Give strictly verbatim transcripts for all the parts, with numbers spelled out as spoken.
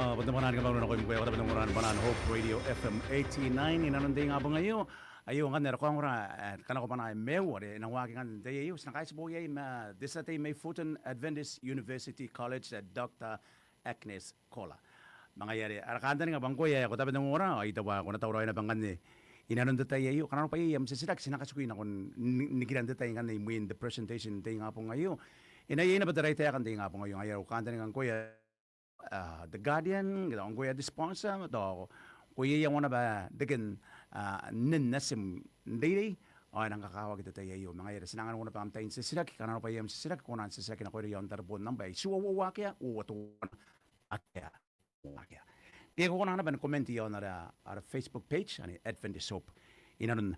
Ao bon te mwananga ni kamauri nakoim ngkoe ae ko tabe n ongora ni bwanaan Hope Radio F M eighty-nine inanon te ingabong aio. Aio ngkanne ara kaongora ae kanakoa bwanaan maiu are e nang waaki ngkanne n te tai aio. Ti na kaitibo iai ma te tia tei mai Fulton Adventist University College, Doctor Agnes Koller. Ma ngaia are ara kantaninga bwa ngkoe ae ko tabe n ongora ao I taku bwa ko na tauraoi naba ngkanne inanon te tai aio. Kanga arona bwa iai am titiraki ti na katikui nakon ni-, nikiran te tai ngkanne imwin te presentation n te ingabong aio. E na iai naba te right taeka n te ingabong aio. Ngaia are au kantaninga ngkoe ae the guardian, ke tao ngkoe ae te sponsor, tao ngkoe ae iangoa naba reken nen natim n reirei ao e nang kakawaki te tai aio. Ma ngaia are ti na anganiko naba am tai n titiraki, kanga arona bwa iai am titiraki ko na titiraki nakoira iaon tareboon nambwa ae itiua uoua akea uoua teuana akea uoua akea. Ke ko kona naba ni comment iaon ara, ara Facebook page anne Adventist Hope inanon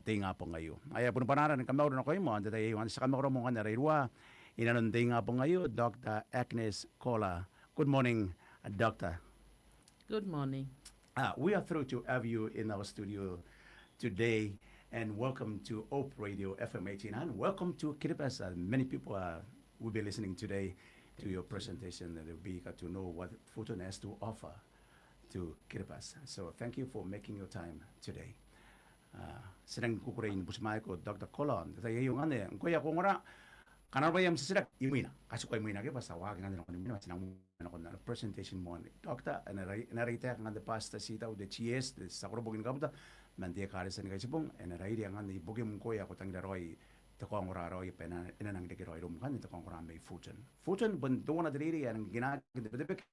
te ingabong aio. Ae bon bwanaara ni kamauri nakoim ao n te tai aio ngkanne ti a kamauri moa ngkanne ara iruwa inanon te ingabong aio, Doctor Agnes Koller. Good morning, Doctor. Good morning. We are thrilled to have you in our studio today, and welcome to Hope Radio F M eighty-nine. Welcome to Kiribati. Many people will be listening today to your presentation, and they will be eager to know what Fulton has to offer to Kiribati. So thank you for making your time today. Ti nang kukurei ni butimwaeko Doctor Koller n te tai aio ngkanne. Ngkoe ae ko ongora, kanga arona bwa iai am titiraki imwina, katikua imwina ke bwa ti a waaki ngkanne nakon imwina, ma ti nang mena nakon ana presentation moa. Doctor, e na reitaki ngkanne te pastor, ti tau te G S, te tia koroboki ni kabuta man te ekaretia ni Kaitibong, e na reireia ngkanne ibukim ngkoe ae ko tangira raoi te kaongora raoi bwa e na nang reke raoi iroum ngkanne te kaongora mai Fulton. Fulton bon teuana te reirei ae nang kinaaki n te Betebeke.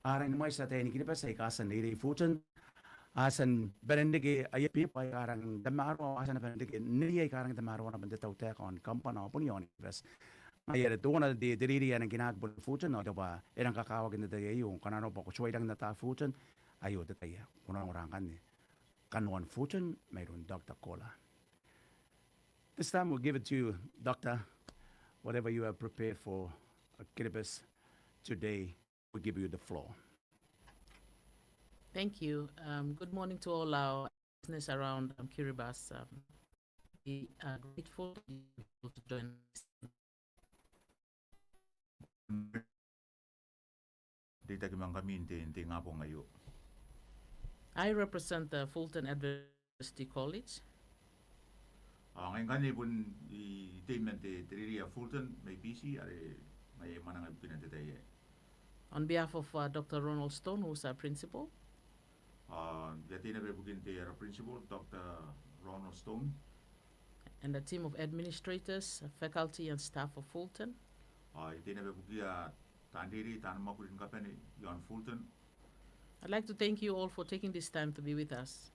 A rangi ni mwaiti ataei ni Kiribati aika a tia n reirei Fulton. A tia ni bane n reke aia beba aika rangi n tamaroa, a tia naba n reke neiei aika rangi n tamaroa naba n te tautaeka ao ni kambana ao bon iaon Kiribati. Ngaia are teuana te, te reirei ae nang kinaaki bon Fulton ao teuana bwa e nang kakawaki n te tai aio. Kanga arona bwa ko tuai rangi n ata Fulton, aio te tai ae ko na ongora ngkanne kanoan Fulton mairoun Doctor Koller. This time we'll give it to you, Doctor. Whatever you have prepared for Kiribati today, we give you the floor. Thank you. Um, good morning to all our listeners around, um, Kiribati. Um, we are grateful to join us. Reitaki ma ngkami n te, n te ingabong aio. I represent the Fulton Adventist University College. Ao ngai ngkanne I bon, I tei man te, te reirei ae Fulton mai Biti, are ngai ae I mwananga ibukina n te tai aei. On behalf of, uh, Doctor Ronald Stone, who is our principal. Ao I a tei naba ibukin te, ara principal, Doctor Ronald Stone. And a team of administrators, faculty and staff of Fulton. Ao I a tei naba ibukiia taan reirei, taan mwakuri ni kabane iaon Fulton. I'd like to thank you all for taking this time to be with us.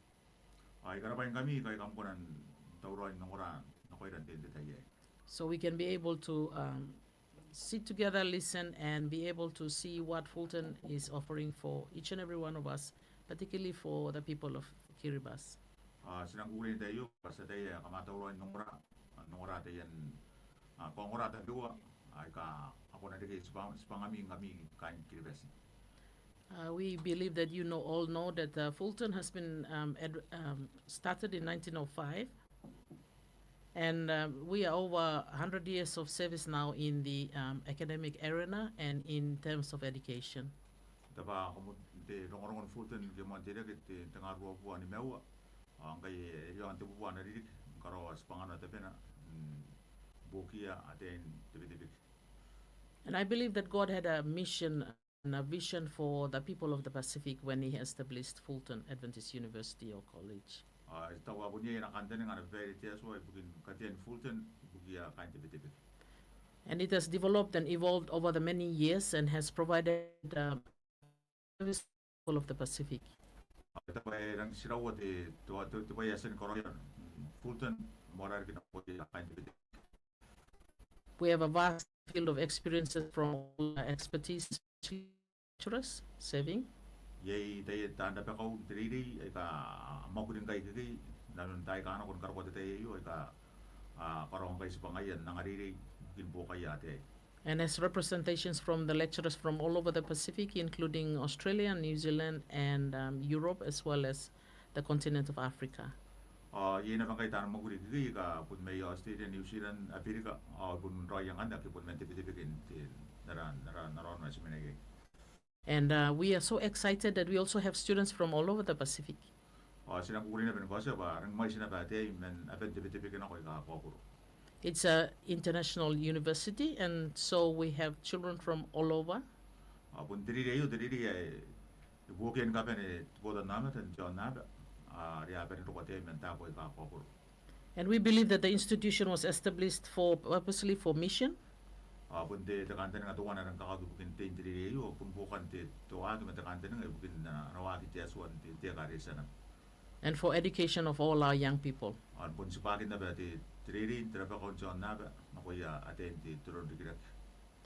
Ao I karabwaingkami ngkai kam kona n tauraoi n ongora nakoira n te, n te tai aei. So we can be able to, um, sit together, listen, and be able to see what Fulton is offering for each and every one of us, particularly for the people of Kiribati. Ao ti nang kukurei n te tai aio bwa ti ataia ae kam a tauraoi n ongora, n ongora taian, a, kaongora tabeua aika a kona n reke tibwa, tibwangami ngkami kaain Kiribati. Uh, we believe that you know, all know that, uh, Fulton has been, um, ad-, um, started in nineteen oh five. And, um, we are over a hundred years of service now in the, um, academic arena and in terms of education. Tao bwa ko moan te rongorongo ni Fulton ke moan te reke te, tengaa ruabubua nimaua. Ao ngkai e riaon te bubua ana ririki ni karaoa tibwangana tabena, mm, buokiia ataein te Betebeke. And I believe that God had a mission and a vision for the people of the Pacific when he established Fulton Adventist University or College. Ao I taku bwa bon iai ana kantaninga ana babaire te Atua ibukin katean Fulton ibukiia kaain te Betebeke. And it has developed and evolved over the many years and has provided, uh, service to the people of the Pacific. Ao I taku bwa e rangi n tiraua te, te, te, te bwai ae e a tia ni karaoia Fulton, moarara riki nakoia kaain te Betebeke. We have a vast field of experiences from all our expertise, lecturers serving. Iai taian taan rabakau n te reirei aika a mwakuri ngkai ikekei inanon taai aika a nako ni karokoa te tai aio aika a karaoa ngkai tibwangaia n anga reirei ibukin buokaia ataei. And as representations from the lecturers from all over the Pacific, including Australia, New Zealand, and, um, Europe, as well as the continent of Africa. Ao iai naba ngkai taani mwakuri ikekei aika bon mai Australia, New Zealand, Abirika, ao bon raoia ngkanne ake bon man te Betebeke n te, n ara, n ara, n ara aono ae ti mena iai. And uh, we are so excited that we also have students from all over the Pacific. Ao ti nang kukurei naba ni kaotia bwa a rangi ni mwaiti naba ataei man aban te Betebeke nakoia kaokoro. It's an international university, and so we have children from all over. Ao bon te reirei aio te reirei ae e buokia ni kabane te botannaomata n te aonnaba are a bane n roko ataei man taabo aika kaokoro. And we believe that the institution was established for, purposely for mission. Ao bon te, te kantaninga teuana ae rang kakawaki ibukin te, te reirei aio, bon buokan te, te waaki ma te kantaninga ibukin ana, ana waaki te Atua n te, te Ekaretia naba. And for education of all our young people. Ao bon tibwakin naba te, te reirei n te rabakau n te aonnaba nakoia ataei n te, te roro n rikirake.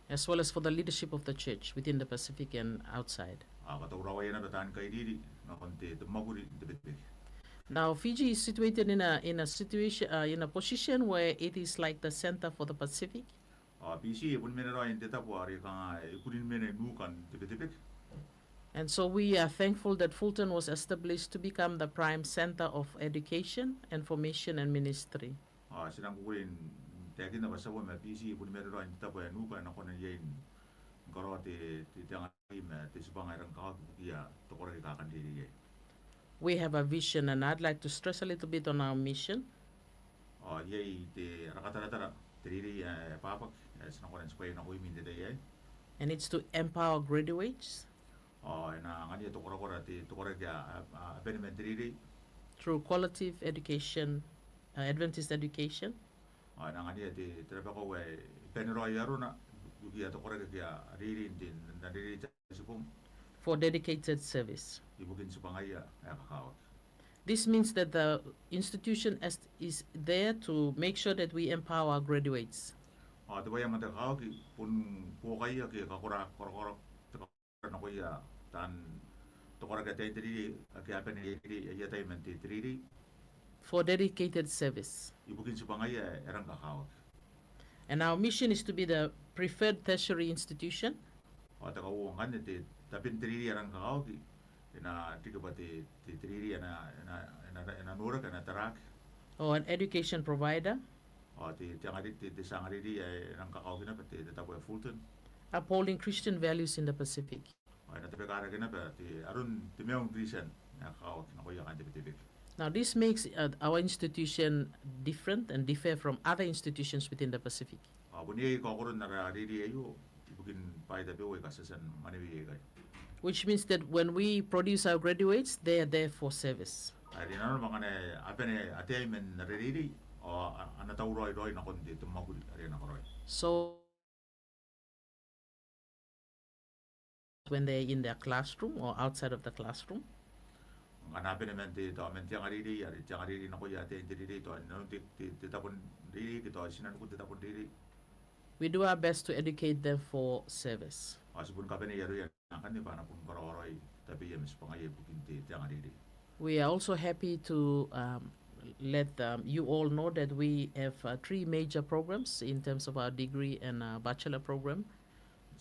As well as for the leadership of the church within the Pacific and outside. Ao katauraoia naba taani kairiri nakon te, te mwakuri n te Betebeke. Now, Fiji is situated in a, in a situation, uh, in a position where it is like the center for the Pacific. Ao Biti e bon mena raoi n te tabo are kanga e kuri ni mena i nukan te Betebeke. And so we are thankful that Fulton was established to become the prime center of education and formation and ministry. Ao ti nang kukurei n taekinna bwa tabo ma Biti e bon mena raoi n te tabo ae nuka ae e na kona iai ni karaoa te, te, te anga ma te tibwanga ae rang kakawaki ibukia te koraki aika kan reirei iai. We have a vision, and I'd like to stress a little bit on our mission. Ao iai te, ara kataratara, te reirei ae, ae bwabwaka ae ti na kona n tibwaia nakoimi n te tai aei. And it's to empower graduates. Ao e na angania te korakora te, te koraki a, a, a bane man te reirei. Through qualitative education, uh, Adventist education. Ao e na angania te, te rabakau ae e bane raoi arona ibukia te koraki ake a reirei n te, n te reirei n te tibong. For dedicated service. Ibukin tibwangaia ae kakawaki. This means that the institution as, is there to make sure that we empower our graduates. Ao te bwai ae manga te kakawaki bon buokaia ke kakora, korakora, te kakora nakoia taan, te koraki ataein te reirei ake a bane n reirei, aia tai man te, te reirei. For dedicated service. Ibukin tibwangaia ae rang kakawaki. And our mission is to be the preferred tertiary institution. Ao te kauoua ngkanne te, taben te reirei ae rang kakawaki e na riki bwa te, te, te reirei ae na, ae na, ae na, ae na noraki, ae na taraaki. Or an education provider. Ao te, te anga ri-, te, te tia anga reirei ae rang kakawaki naba te, te tabo ae Fulton. Upholding Christian values in the Pacific. Ao e na tabeka rake naba te, aron te maiu ni Kristian ae kakawaki nakoia kaain te Betebeke. Now, this makes, uh, our institution different and differ from other institutions within the Pacific. Ao bon iai kaokoron ara reirei aio ibukin bwaai tabeua aika ti a tia ni mwanewei aikai. Which means that when we produce our graduates, they are there for service. Are nanona bwa ngkana a bane ataei man ara reirei ao a, a na tauraoi raoi nakon te, te mwakuri are a na karaoia. So when they are in their classroom or outside of the classroom. Ngkana a bane man te, tao man te anga reirei, are te anga reirei nakoia ataein te reirei, tao inanon te, te, te tabo n reirei, ke tao itinanikun te tabo n reirei. We do our best to educate them for service. Ao ti bon kabanei aroia ngkanne bwa a na bon karaoa raoi tabeia ma tibwangaia ibukin te, te anga reirei. We are also happy to, um, let, um, you all know that we have, uh, three major programs in terms of our degree and, uh, bachelor program.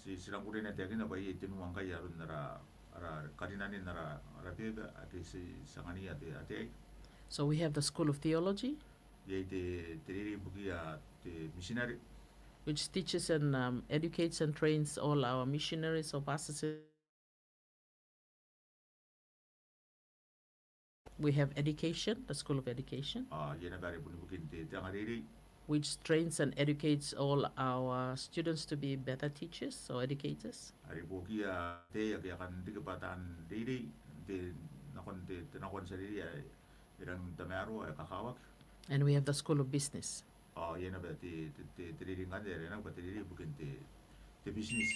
Ti, ti nang kukurei n taekinna bwa iai tenua ngkai aron ara, ara karinanin ara, ara beba ake ti, ti angania ataei. So we have the School of Theology. Iai te, te reirei ibukia te mitinare. Which teaches and, um, educates and trains all our missionaries or pastors. We have education, the School of Education. Ao iai naba are bon ibukin te, te anga reirei. Which trains and educates all our students to be better teachers or educators. Are buokia ataei ake a kan riki bwa taan reirei, te, nakon te, te nakoa n tia reirei ae e rangi n tamaroa ae kakawaki. And we have the School of Business. Ao iai naba te, te, te, te reirei ngkanne are e nako bwa te reirei ibukin te, te business.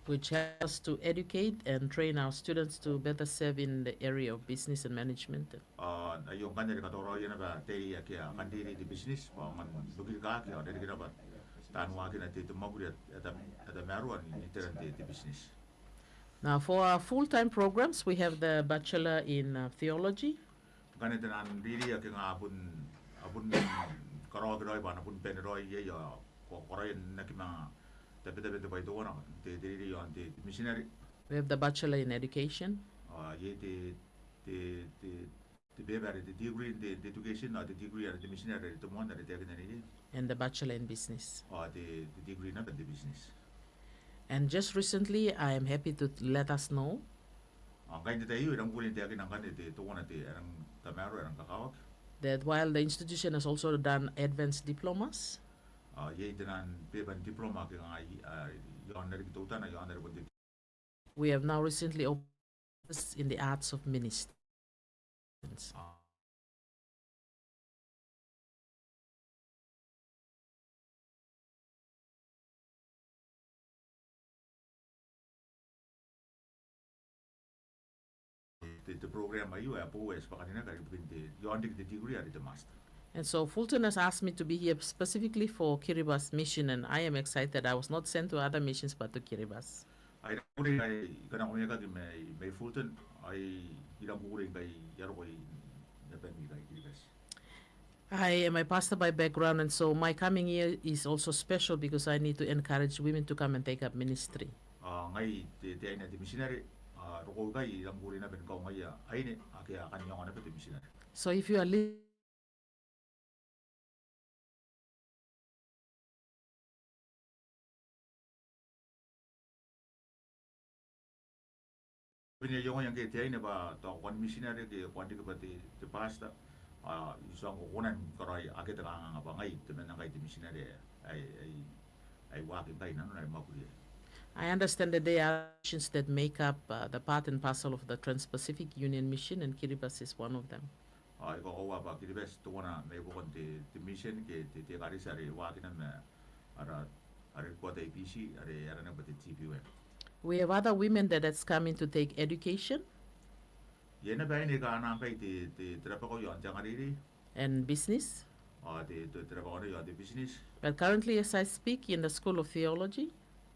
Which helps to educate and train our students to better serve in the area of business and management. Ao aio ngkanne are katauraoia naba ataei ake a kan reirei te business bwa a man rokirikaki ao a na riki naba taan waakina te, te mwakuri ae, ae tam-, ae tamaroa n iteran te, te business. Now, for our full-time programs, we have the Bachelor in, uh, Theology. Ngkana taian reirei ake a bon, a bon karaoaki raoi bwa a na bon bane raoi iai ao ko-, karaoia n aki manga tabetabe n te bwai teuana, te, te reirei iaon te, te mitinare. We have the Bachelor in Education. Ao iai te, te, te, te beba are te degree n te, te education, ao te degree are te mitinare are te moan are taekinna neiei. And the Bachelor in Business. Ao te, te degree naba n te business. And just recently, I am happy to let us know Ao ngkai n te tai aio, e rang kukurei n taekina ngkanne te, teuana te, ae rang tamaroa, ae rang kakawaki. That while the institution has also done advanced diplomas, Ao iai te naan beeba n diploma ake kangai, a, iaon are riki teutana, iaon are bon te we have now recently opened in the Arts of Ministry. Ao te, te program aio, e a boou, e a tibwa karinaki ibukin te, iaon riki te degree are te master. And so Fulton has asked me to be here specifically for Kiribati mission, and I am excited. I was not sent to other missions but to Kiribati. Ao I rang kukurei ngkai I kan nako mai, mai Fulton, ao I rang kukurei ngkai I a roko i, i aban ikai Kiribati. I am a pastor by background, and so my coming here is also special because I need to encourage women to come and take up ministry. Ao ngai te, te aine ae te mitinare, ao rokou ikai I rang kukurei naba ni kaungaia aine ake a kan iangoa naba te mitinare. So if you are li- Bwa e na iangoia ngke te aine bwa tao ko kan mitinare ke ko kan riki bwa te, te pastor, ao I tuangko ko kona ni karaoi akea te kanganga bwa ngai temanna ngkai te mitinare ae, ae, ae I waaki ngkai nanona, ae I mwakuri iai. I understand that there are missions that make up, uh, the part and parcel of the Trans-Pacific Union Mission, and Kiribati is one of them. Ao I kakoaua bwa Kiribati teuana mai buakon te, te mission ke te, te ekaretia are waakina ma ara, ara headquarter i Biti, are aranaki bwa te T P U M. We have other women that has come in to take education. Iai naba aine aika a na ngkai te, te, te rabakau iaon te angareirei. And business. Ao te, te, te rabakau iaon te business. But currently, as I speak, in the School of Theology.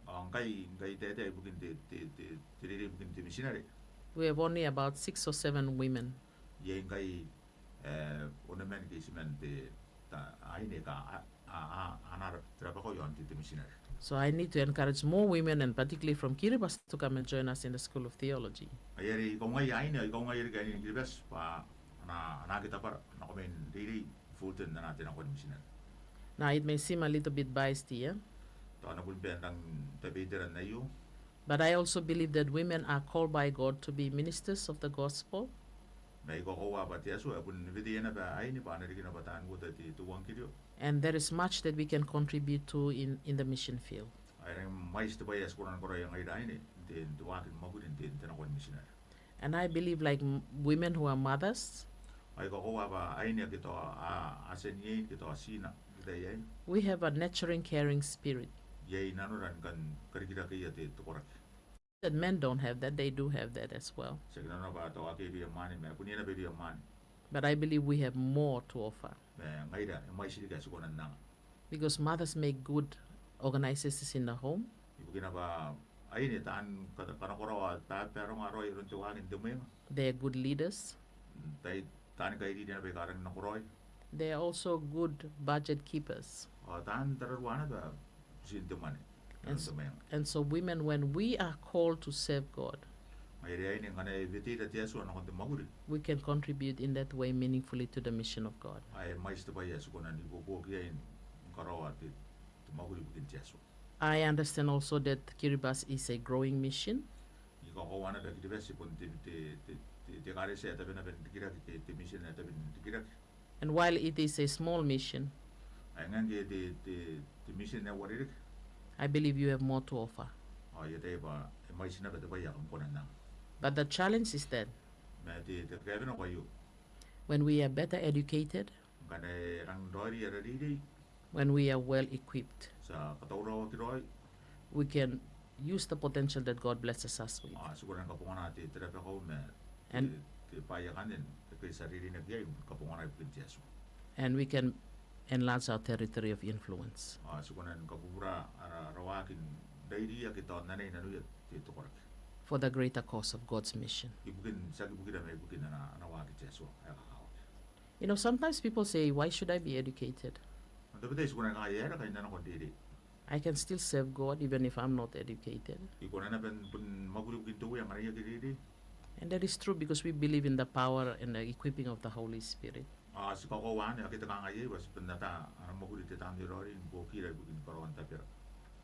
Ao ngkai, ngkai I taetae ibukin te, te, te, te reirei ibukin te mitinare. We have only about six or seven women. Iai ngkai, e, onoman ke itiman te, ta-, aine aika a, a, a, a na ra-, te rabakau iaon te, te mitinare. So I need to encourage more women, and particularly from Kiribati, to come and join us in the School of Theology. Ai are I kaungaia aine, I kaungaia riki aine ni Kiribati bwa a na, a na aki tabara nako mai n reirei i Fulton n ana, te nakoa ni mitinare. Now, it may seem a little bit biased here. Tao e na bon bae n rang tabeteran aio. But I also believe that women are called by God to be ministers of the gospel. Ma I kakoaua bwa te Atua e bon weteia naba aine bwa a na riki naba taan uota te, te euangkerio. And there is much that we can contribute to in, in the mission field. Ao e rangi ni mwaiti te bwai ae ti kona ni karaoia ngaira aine n te, n te waaki ni mwakuri n te, n te nakoa ni mitinare. And I believe, like m-, women who are mothers, Ao I kakoaua bwa aine ake tao a, a tia n iein ke tao a tina n te tai aei, we have a nurturing, caring spirit. Iai nanora ni kan karikirakeia te, te koraki. That men don't have that, they do have that as well. Tiaki nanona bwa tao akea irouia mwaane, ma bon iai naba irouia mwaane. But I believe we have more to offer. Ma ngaira, e mwaiti riki ae ti kona n anga. Because mothers make good organizers in the home. Ibukina bwa aine taan ka-, kanakoraoa, taan baronga raoi iroun te waaki n te mwenga. They are good leaders. Mm, tai, taan kairiri naba aika rangi n nakoraoi. They are also good budget keepers. Ao taan tararua naba butin te mwane. And s-, and so women, when we are called to serve God, Ngaia are aine ngkana e weteira te Atua nakon te mwakuri, we can contribute in that way meaningfully to the mission of God. Ao e mwaiti te bwai ae ti kona n ibuobuoki iai ni karaoa te, te mwakuri ibukin te Atua. I understand also that Kiribati is a growing mission. I kakoaua naba Kiribati bon te, te, te, te, te ekaretia ae tabe naba n rikirake, te, te mission ae tabe n rikirake. And while it is a small mission, Ao ngke te, te, te mission ae uarereke, I believe you have more to offer. Ao I ataia bwa e mwaiti naba te bwai ae kam kona n anga. But the challenge is that Ma te, te kaeka nako aio, when we are better educated, ngkana e rang raoiroi ara reirei, when we are well equipped, ti a katauraoaki raoi, we can use the potential that God blesses us with. Ao ti kona ni kabongana te, te rabakau ma te, And te bwai akanne ake ti a reireinaki iai, kabongana ibukin te Atua. And we can enlarge our territory of influence. Ao ti kona ni kabubura ara, ara waaki n rairi ake tao n anai nanoia te, te koraki. For the greater cause of God's mission. Ibukin, tiaki ibukira ma ibukin ana, ana waaki te Atua ae kakawaki. You know, sometimes people say, "Why should I be educated? N tabetai ti kona ni kangai, e aera ngkai N na nako n reirei? I can still serve God even if I'm not educated." I kona naba ni bon mwakuri ibukin te Uea ngkana I aki reirei. And that is true because we believe in the power and the equipping of the Holy Spirit. Ao ti kakoaua anne, akea te kangai iai, bwa ti bon ata ana mwakuri te Tamnei ae Raoiroi ni buokira ibukin karaoan tabera.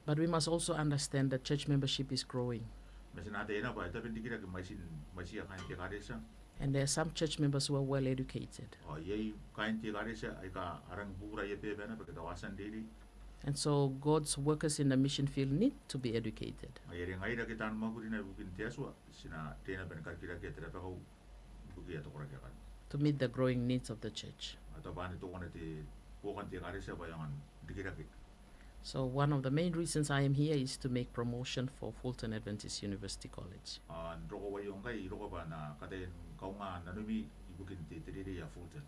But we must also understand that church membership is growing. Ma ti na ataia naba bwa e tabe n rikirake mwaitin, mwaitiia kaain te ekaretia. And there are some church members who are well educated. Ao iai kaain te ekaretia aika a rangi ni bubura aia beba naba ke tao a tia n reirei. And so God's workers in the mission field need to be educated. Ao ngaia are ngaira ake taan mwakuri naba ibukin te Atua, ti na riai naba ni karikirakea te rabakau ibukiia te koraki akanne. To meet the growing needs of the church. Ao tao bwa anne teuana te buokan te ekaretia bwa e aonga n rikirake. So one of the main reasons I am here is to make promotion for Fulton Adventist University College. Ao n roko aio ngkai I roko bwa N na kataia ni kaunga nanomi ibukin te, te reirei ae Fulton.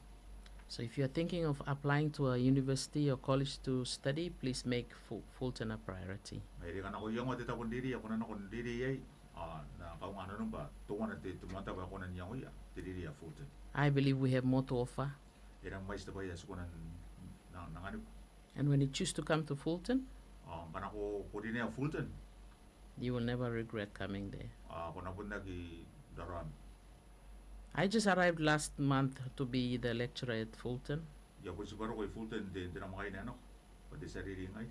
So if you are thinking of applying to a university or college to study, please make Fu-, Fulton a priority. Ngaia are ngkana ko iangoa te tabo n reirei ae ko na nako n reirei iai, ao N na kaunga nanom bwa teuana te, te moan tabo ae ko na iangoia te reirei ae Fulton. I believe we have more to offer. E rangi ni mwaiti te bwai ae ti kona n, n, n anganiko. And when you choose to come to Fulton, ao ngkana ko, ko rinea Fulton, you will never regret coming there. Ao ko na bon aki raroa. I just arrived last month to be the lecturer at Fulton. I a bon tibwa roko i Fulton n te, n te namwakaina ae nako bwa te tia reirei ngaia.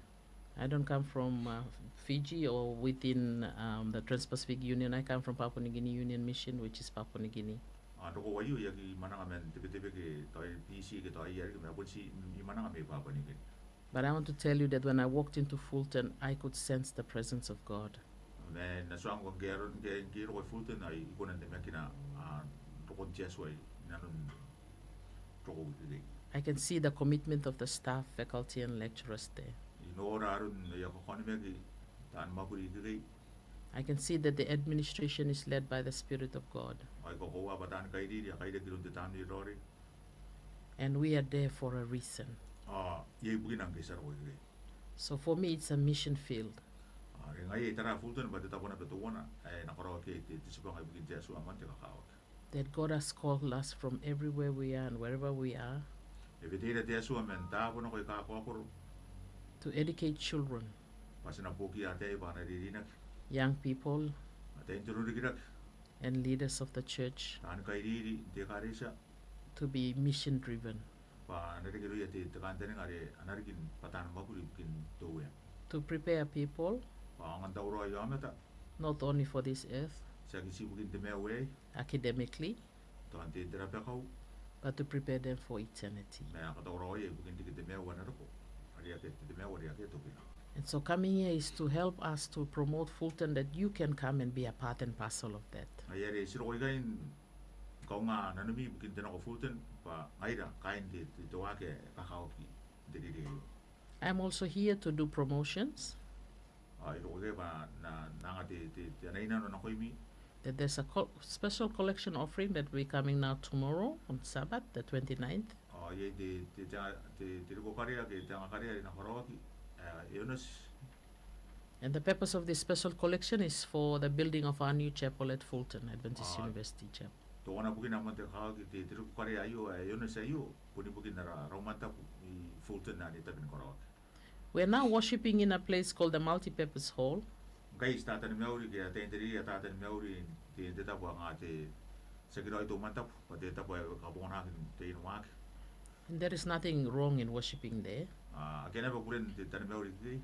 I don't come from, uh, Fiji or within, um, the Trans-Pacific Union. I come from Papua New Guinea Union Mission, which is Papua New Guinea. Ao n roko aio I aki mwananga man te Betebeke, tao Biti ke tao aia riki, ma I bon ti, I mwananga mai Papua New Guinea. But I want to tell you that when I walked into Fulton, I could sense the presence of God. Ma N na tuangko ngke I ro-, ngke, ngke I roko i Fulton ao I kona n namakina, a, rokon te Atua inanon rokoi ikekei. I can see the commitment of the staff, faculty, and lecturers there. I nora aron aia kakaonimaki taan mwakuri ikekei. I can see that the administration is led by the Spirit of God. Ao I kakoaua bwa taan kairiri a kairaki iroun te Tamnei ae Raoiroi. And we are there for a reason. Ao iai bukina ngke ti a roko ikekei. So for me, it's a mission field. Ao are ngaia I tara Fulton bwa te tabo naba teuana ae e na karaoaki iai te, te tibwanga ibukin te Atua ma te kakawaki. That God has called us from everywhere we are and wherever we are. E weteira te Atua man taabo nako aika kakaokoro. To educate children. Bwa ti na buokiia ataei bwa a na ririnaki. Young people. Ataein te rorikirake. And leaders of the church. Taan kairiri n te ekaretia. To be mission driven. Bwa a na reke irouia te, te kantaninga are a na riki bwa taan mwakuri ibukin te Uea. To prepare people. Bwa a aonga n tauraoi aomata. Not only for this earth. Tiaki tii ibukin te maiu aei. Academically. Tao n te, te rabakau. But to prepare them for eternity. Ma a katauraoia ibukin riki te maiu ae na roko. Are akea te, te maiu are akea tokina. And so coming here is to help us to promote Fulton, that you can come and be a part and parcel of that. Ngaia are ti roko ikai ni kaunga nanomi ibukin te nako Fulton, bwa ngaira kaain te, te, te waaki ae kakawaki n te reirei aio. I am also here to do promotions. Ao I roko ikai bwa N na, N na anga te, te, te anainano nakoimi. That there's a co-, special collection offering that will be coming now tomorrow on Sabbath, the twenty-ninth. Ao iai te, te, te, te, te rikokarea ke te angakarea are e na karaoaki, e, e onoti. And the purpose of this special collection is for the building of our new chapel at Fulton Adventist University Chapel. Teuana bukina moan te kakawaki te, te rikokarea aio, e, e onoti aio, bon ibukin ara, ara umwantabu i Fulton anne e tabe ni karaoaki. We are now worshiping in a place called the Multipurpose Hall. Ngkai ti tatanimaauri ke ataein te reirei a tatanimaauri n te, te tabo ae ngae te, tiaki raoi te umwantabu, bwa te tabo ae kabonganaki n te inwaaki. And there is nothing wrong in worshiping there. A, akea naba buren te tanimaauri ikekei.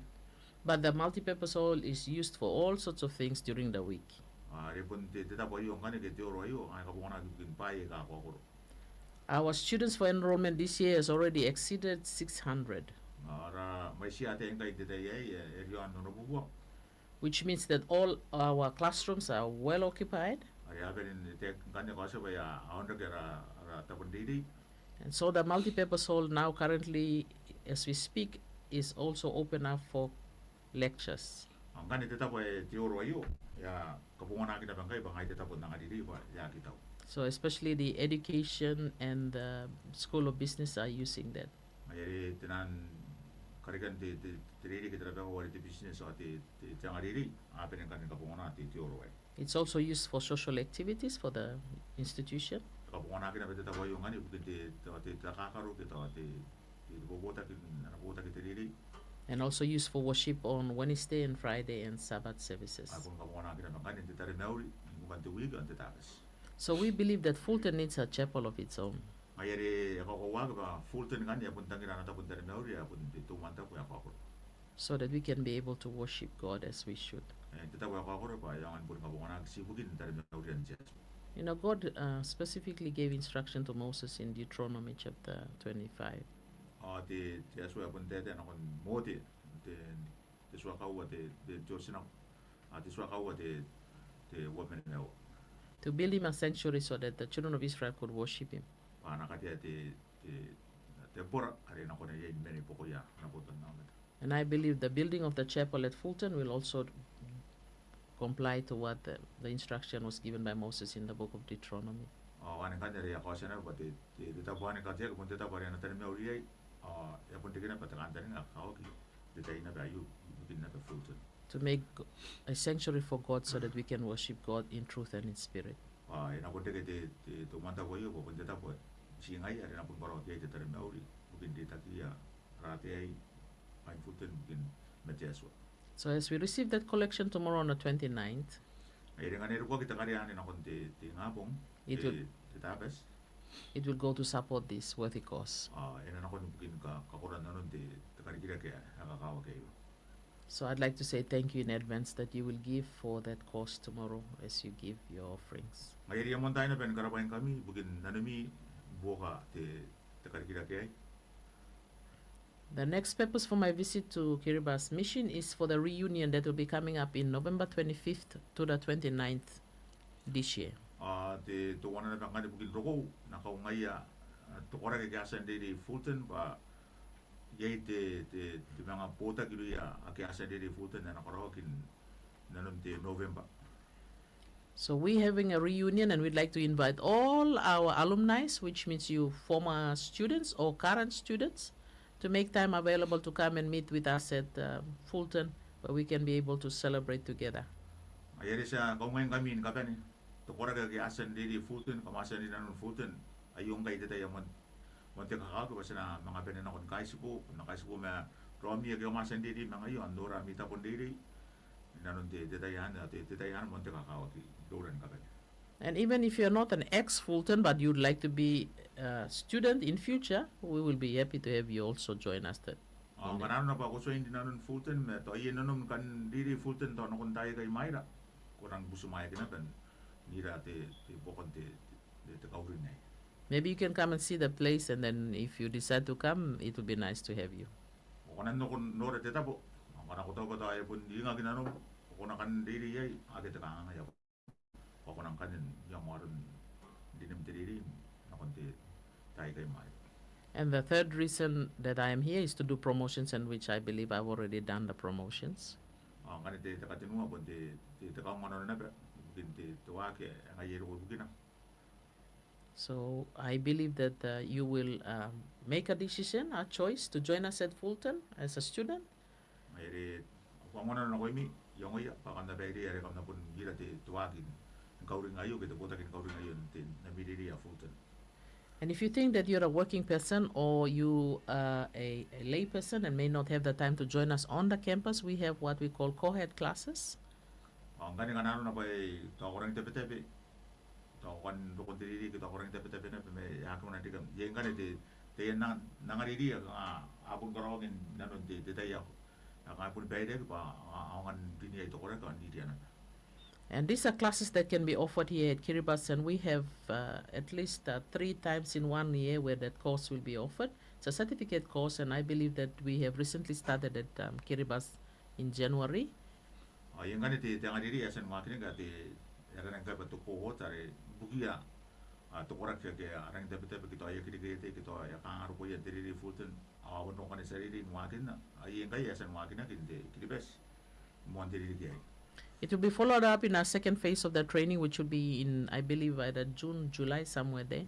But the Multipurpose Hall is used for all sorts of things during the week. A, are bon te, te tabo aio ngkanne ke te horo aio, ae kabonganaki ibukin bwaai aika kakaokoro. Our students for enrollment this year has already exceeded six hundred. Ara mwaitiia ataei ngkai n te tai aei, e, e riaon onobubua. Which means that all our classrooms are well occupied. Are a bane n taekina ngkanne kaotia bwa a onrake ara, ara tabo n reirei. And so the Multipurpose Hall now currently, as we speak, is also open up for lectures. Ao ngkanne te tabo ae te horo aio, e a kabonganaki naba ngkai bwa ngaia te tabo n angareirei bwa e aki tau. So especially the education and the School of Business are using that. Ngaia are te nang karekean te, te, te reirei ke te rabakau are te business ao te, te, te angareirei, a bane ngkanne ni kabongana te, te horo aei. It's also used for social activities for the institution. E kabonganaki naba te tabo aio ngkanne ibukin te, te, te, te takakaro ke tao te, te, te bobotaki, ana bobotaki te reirei. And also used for worship on Wednesday and Friday and Sabbath services. Ao e bon kabonganaki naba ngkanne n te taromauri, ngkoa n te wiki ao n te Tabati. So we believe that Fulton needs a chapel of its own. Ngaia are e kakoauaki bwa Fulton ngkanne e a bon tangira ana tabo n taromauri, e a bon te, te umwantabu ae kakaokoro. so that we can be able to worship God as we should. E, te tabo ae kaokoro bwa e aonga ni boni kabonganaki ti ibukin taromaurian te Atua. You know, God, uh, specifically gave instruction to Moses in Deuteronomy chapter twenty-five. Ao te, te Atua e bon taetae nakon Mote, te, te tua kaua te, te, te otinako, a, te tua kaua te, te uabwi ma aua. To build him a sanctuary so that the children of Israel could worship him. Bwa a na katea te, te, te tembora are e na kona iai ni mena i buakoia ana botannaomata. And I believe the building of the chapel at Fulton will also comply to what the, the instruction was given by Moses in the book of Deuteronomy. Ao anne ngkanne are e a kaotia naba bwa te, te, te tabo anne kateaki bon te tabo are a na taromauri iai, ao e a bon reke naba te kantaninga ae kakawaki n te tai naba aio ibukin naba Fulton. To make a sanctuary for God so that we can worship God in truth and in spirit. Ao e na bon reke te, te, te umwantabu aio bwa bon te tabo ae ti ngaia are e na bon karaoaki iai te taromauri ibukin reitakiia ara ataei mai Fulton ibukin ma te Atua. So as we receive that collection tomorrow on the twenty-ninth, Ngaia are ngkana e roko te karea anne nakon te, te ingabong, it te, will, te Tabati, it will go to support this worthy cause. Ao e na nakon ibukin ka, kakoran nanon te, te karikirake ae kakawaki aio. So I'd like to say thank you in advance that you will give for that cause tomorrow as you give your offerings. Ngaia are I a moan tai naba ni karabwaingkami ibukin nanomi n buoka te, te karikirake aei. The next purpose for my visit to Kiribati Mission is for the reunion that will be coming up in November twenty-fifth to the twenty-ninth this year. Ao te, teuana naba ngkanne ibukin rokou, N na kaungaia, a, te koraki ake a tia n reirei i Fulton bwa iai te, te, te manga botaki irouia ake a tia n reirei i Fulton ae na karaoaki n nanon te November. So we're having a reunion and we'd like to invite all our alumni, which means you former students or current students, to make time available to come and meet with us at, uh, Fulton, where we can be able to celebrate together. Ngaia are ti a kaungaingkami ni kabane, te koraki ake a tia n reirei i Fulton, kam a tia n reirei i nanon Fulton, aio ngkai te tai ae moan, moan te kakawaki bwa ti na manga bane nako ni kaitibo, ni kaitibo ma raomi ake kam a tia n reirei ma ngaia ao n nora ami tabo n reirei i nanon te, te tai anne, te, te tai anne moan te kakawaki iroura ni kabane. And even if you're not an ex-Fulton but you'd like to be a student in future, we will be happy to have you also join us that. Ao ngkana arona bwa ko join i nanon Fulton ma tao iai nanom ni kan reirei i Fulton tao nakon taai aikai i mwaira, ko rang butimwaeaki naba n ira te, te buakon te, te, te kauring aei. Maybe you can come and see the place, and then if you decide to come, it would be nice to have you. Ko kona n nako n nora te tabo, ao ngkana ko taku bwa tao e bon ingaki nanom, ko na kan reirei iai, akea te kangaanga. Ao ko na kan iangoa aron rinim te reirei nakon te taai aikai i mwaira. And the third reason that I am here is to do promotions, and which I believe I've already done the promotions. Ao ngkanne te, te katenua bon te, te, te kaunganano naba ibukin te, te waaki ae ngaia e roko ibukina. So I believe that, uh, you will, um, make a decision, a choice to join us at Fulton as a student. Ngaia are au kaunganano nakoimi, iangoia bwa kam na bairei are kam na bon ira te, te waaki ni kauring aio ke te botaki ni kauring aio n te, n ami reirei i Fulton. And if you think that you're a working person or you are a, a lay person and may not have the time to join us on the campus, we have what we call co-ed classes. Ao ngkanne ngkana arona bwa tao ko rangi n tabetabe, tao ko kan roko n te reirei ke tao ko rangi n tabetabe naba ma e aki kona n reke, iai ngkanne te, te anga, anga reirei ake a bon karaoaki n nanon te, te tai ae kanga e boni baireaki bwa a, a aonga n rin iai te koraki ao n iriria naba. And these are classes that can be offered here at Kiribati, and we have, uh, at least, uh, three times in one year where that course will be offered. It's a certificate course, and I believe that we have recently started at, um, Kiribati in January. Ao iai ngkanne te, te anga reirei ae a tia ni waakinaki, te, e aranaki ngkai bwa te cohort are ibukiia, a, te koraki ake a rangi n tabetabe ke tao a aki reke iai ke tao a kangaanga rokoia n te reirei i Fulton, ao a bon roko ngkanne tia reirei ni waakinna. Ao iai ngkai ae a tia ni waakinaki n te Kiribati moan te ririki aei. It will be followed up in our second phase of the training, which will be in, I believe, either June, July, somewhere there.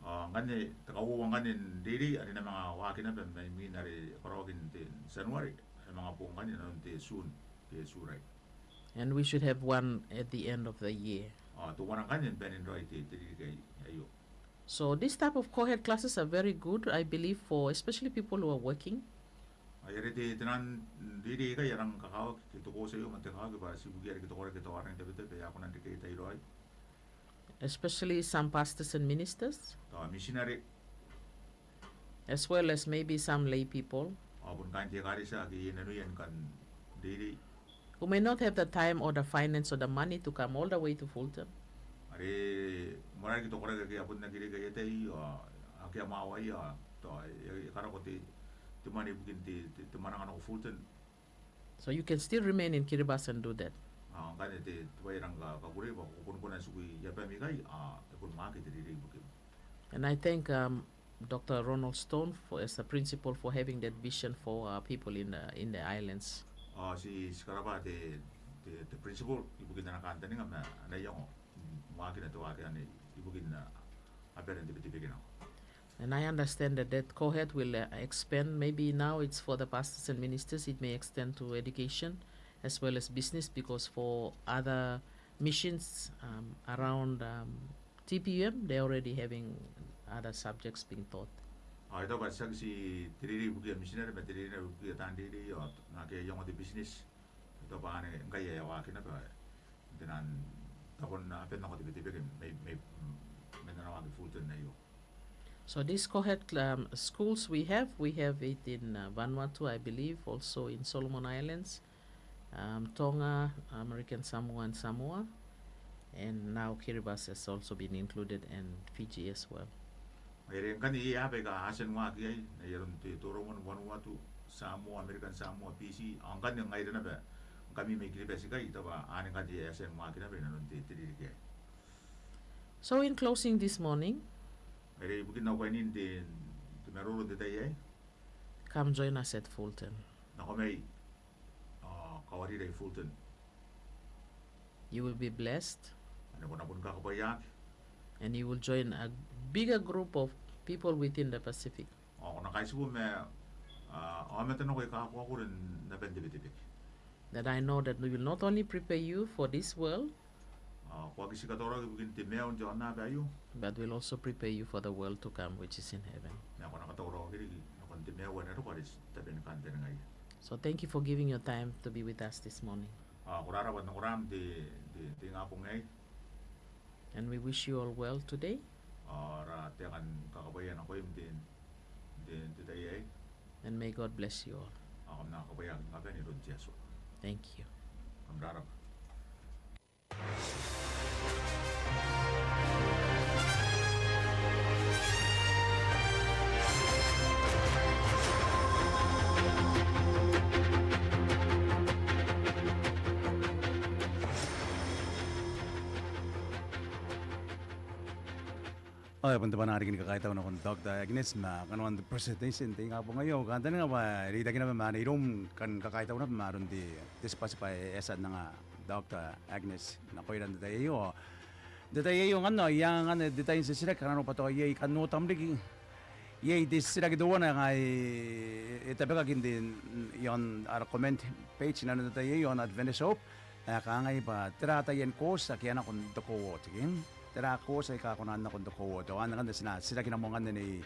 Ao ngkanne te kauoua ngkanne n reirei are e na manga waaki naba mai imwin are e karaoaki n te Tianuare, are e manga boo ngkanne inanon te Tiun ke Tiurai. And we should have one at the end of the year. Ao teuana ngkanne ni banen raoi te, te ririki aio. So this type of co-ed classes are very good, I believe, for especially people who are working. Ao are te, te naan reirei aikai a rang kakawaki, ke te course aio man te kakawaki bwa ti ibukiia riki te koraki tao a rangi n tabetabe, a kona n reke iai raoi. Especially some pastors and ministers. Tao mitinare. As well as maybe some lay people. Ao bon kaain te ekaretia ake iai nanoia ni kan reirei. Who may not have the time or the finance or the money to come all the way to Fulton. Are moarara riki te koraki ake a bon aki reke aia tai ao ake a mwawaia ao tao e, e karako te, te mwane ibukin te, te, te mwananga nako Fulton. So you can still remain in Kiribati and do that. Ao ngkanne te, te bwai ae rang kakukurei bwa ko bon kona n tiku i abami ikai ao e bon waaki te reirei ibukim. And I thank, um, Doctor Ronald Stone for, as the principal, for having that vision for our people in the, in the islands. Ao ti, ti karabwa te, te, te principal ibukin ana kantaninga ma ana iango, mm, waakina te waaki anne ibukin, uh, abara n te Betebeke nako. And I understand that that cohort will, uh, expand. Maybe now it's for the pastors and ministers. It may extend to education as well as business, because for other missions, um, around, um, T P U M, they're already having other subjects being taught. Ao I taku bwa tiaki ti te reirei ibukia mitinare ma te reirei naba ibukia taan reirei ao naake a iangoa te business. I taku bwa anne ngkai e a waaki naba n te nang tabon aban nako te Betebeke mai, mai, mm, man ana waaki Fulton aio. So these cohort, um, schools we have, we have it in, uh, Vanuatu, I believe, also in Solomon Islands, um, Tonga, American Samoa and Samoa, and now Kiribati has also been included and Fiji as well. Are ngkanne iai aaba aika a tia ni waaki iai n ai aron te Toromon, Vanuatu, Samoa, American Samoa, Fiji, ao ngkanne ngaira naba ngkami mai Kiribati ikai, I taku bwa anne ngkanne a tia ni waaki naba inanon te, te ririki aei. So in closing this morning, are ibukin au kainiin te, te maroro n te tai aei. Come join us at Fulton. Nako mai ao kawarira i Fulton. You will be blessed. Ao ko na boni kakabwaiaaki. And you will join a bigger group of people within the Pacific. Ao ko na kaitibo ma, a, aomata nako aika kakaokoro n aban te Betebeke. That I know that we will not only prepare you for this world, ao ko aki tii katauraoaki ibukin te maiu n te aonnaba aio, but will also prepare you for the world to come, which is in heaven. Ma ko na katauraoaki riki nakon te maiu ae na roko are ti tabe ni kantaningaia. So thank you for giving your time to be with us this morning. Ao ko rarabwa n nakoraam n te, te, te ingabong aei. And we wish you all well today. Ao ara taeka ni kakabwaia nakoim n te, te, te tai aei. And may God bless you all. Ao kam na kakabwaiaaki ngkai n aran Iesu. Thank you. Kam rarabwa. Ao e a bon te bwanaa riki ni kakaitau nakon Doctor Agnes ma kanoan te presentation n te ingabong aio. Au kantaninga bwa e reitaki naba ma iroum kan kakaitau naba ma aron te, te tibwatibwa ae e a tia n anga Doctor Agnes nakoira n te tai aio. N te tai aio ngkanne, ao I a anga ngkanne te tai n titiraki, kanga arona bwa tao iai kan otam riki. Iai te titiraki teuana ae e, e tabekaki n te, iaon ara comment page inanon te tai aio, iaon Adventist Hope, ae kangai bwa tera taian course ake a nako n te cohort, ke? Tera course aika kona n nako n te cohort? Ao anne ngkanne ti na titirakinna moa ngkanne Nei,